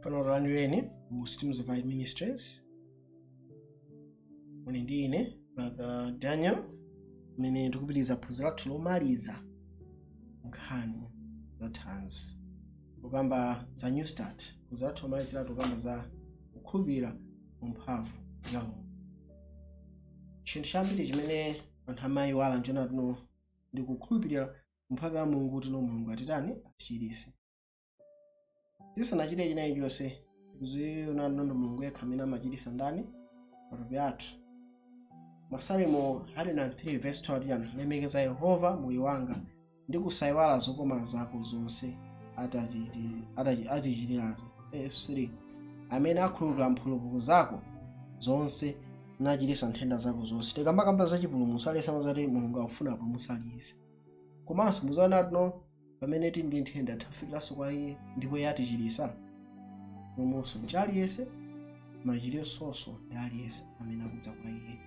Tikulandireni ku Streams of Light Ministries. Muli ndi ine, Brother Daniel, amene tikupitiriza phunziro lathu lomaliza nkhani za thanzi, kukamba za New Start. Phunziro lathu lomalizira tikukamba za kukhulupirira mu mphamvu ya Mulungu. Chinthu chambiri chimene anthu amayiwala nchona tino ndi kukhulupirira mphamvu ya Mulungu, kuti no, Mulungu atitani? Atichiritse. Tisanachite china chonse, tikuziona nondo Mulungu yekha amene amachiritsa ndani? Matupi athu. Masalimo 103 verse 12 yani: "Lemekeza Yehova, moyo wanga, ndi kusayiwala zokoma zako zonse atichitirazo." Verse 3: "Amene akhululukira mphulupulu zako zonse, nachiritsa nthenda zako zonse." Tikambakamba za chipulumutso, aliyense amazati Mulungu akufuna apulumutse aliyense. Komanso muzaona tino pamene tili ndi nthenda, tafikiranso kwa Iye ndipo Iye atichiritsa. Chipulumutso ndi aliyense, machiritso ndi aliyense amene akudza kwa Iye.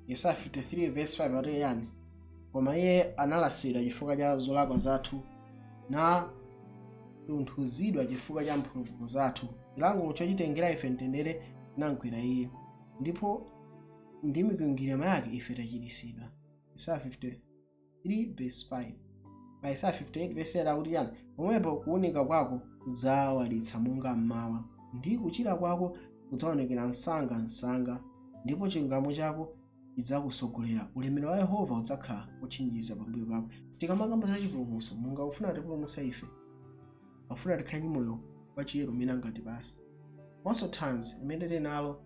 Yesaya 53 verse 5 ati yani? "Koma Iye analasidwa chifukwa cha zolakwa zathu, natunthuzidwa chifukwa cha mphulupulu zathu. Chilango chochitengera ife mtendere chinamgwera Iye, ndipo ndi mikwingwirima yake ife tachiritsidwa." Yesaya 53 verse 5. Pa Yesaya 58 verse 8 akuti yani? "Pomwepo kuwunika kwako kudzawalitsa monga mmawa, ndi kuchira kwako kudzaonekera msanga, ndipo chilungamo chako chidzakusogolera. Ulemerero wa Yehova udzakhala wotchinjiriza pambuyo pako." Tikamakamba za chipulumutso, Mulungu akufuna atipulumutsa ife, akufuna tikhale ndi moyo wachiyero umene angatipase. Komanso thanzi imene tili nalo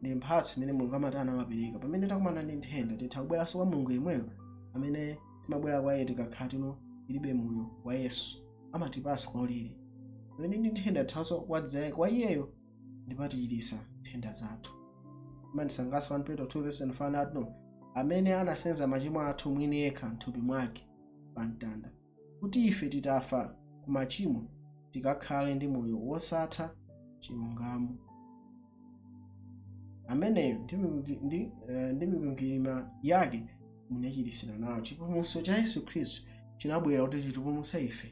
ndi mphatso imene Mulungu amatani? Amapereka. Pamene takumana ndi nthenda, titha kubweranso kwa Mulungu yemweyo amene timabwera kwa Iye tikakhala tino tilibe moyo wa Yesu, amatipasa kwaulere. Pamene ndi nthenda, tithanso kwadza kwa Iyeyo ndipo atichiritsa nthenda zathu. Imandisangalatsa 1 Petro 2 verse 25 ati no, "Amene anasenza machimo athu mwini yekha mthupi mwake pa mtanda, kuti ife titafa ku machimo tikakhale ndi moyo wosatha chilungamo. Ameneyo ndi mikwingwirima yake munachiritsidwa nawo." Chipulumutso cha Yesu Khristu chinabwera kuti chitipulumutse ife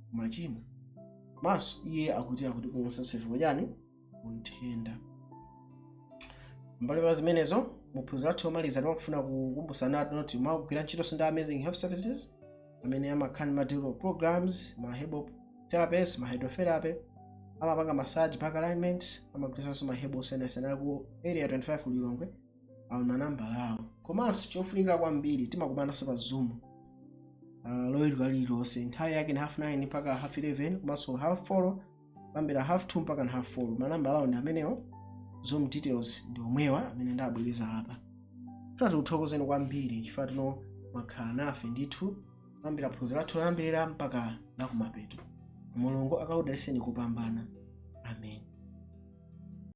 ku machimo, maso Iye akuti akutipulumutsa ife chani? Kunthenda. Mbali pa zimenezo, muphunziro lathu omaliza timafuna kukumbusana kuti timagwira ntchito ndi Amazing Health Services, amene amakhala ndi ma develop programs, ma herbal therapists, ma hydrotherapy, amapanga massage, back alignment, amagwiritsanso ma herbal osiyanasiyana ku Area 25 ku Lilongwe. Awo manambala awo. Komanso chofunikira kwambiri, timakumananso pa Zoom Loweruka lililonse, nthawi yake ni half 9 mpaka half 11, komanso half 4, kuyambira half 2 mpaka half 4. Manambala awo ndi amenewo, Zoom details ndi omwewa amene ndabwereza apa. Tikuthokozeni kwambiri chifukwa tino mwakhala nafe ndithu kuyambira phunziro lathu loyambirira mpaka lakumapeto. Mulungu akakudalitseni kupambana. Amen.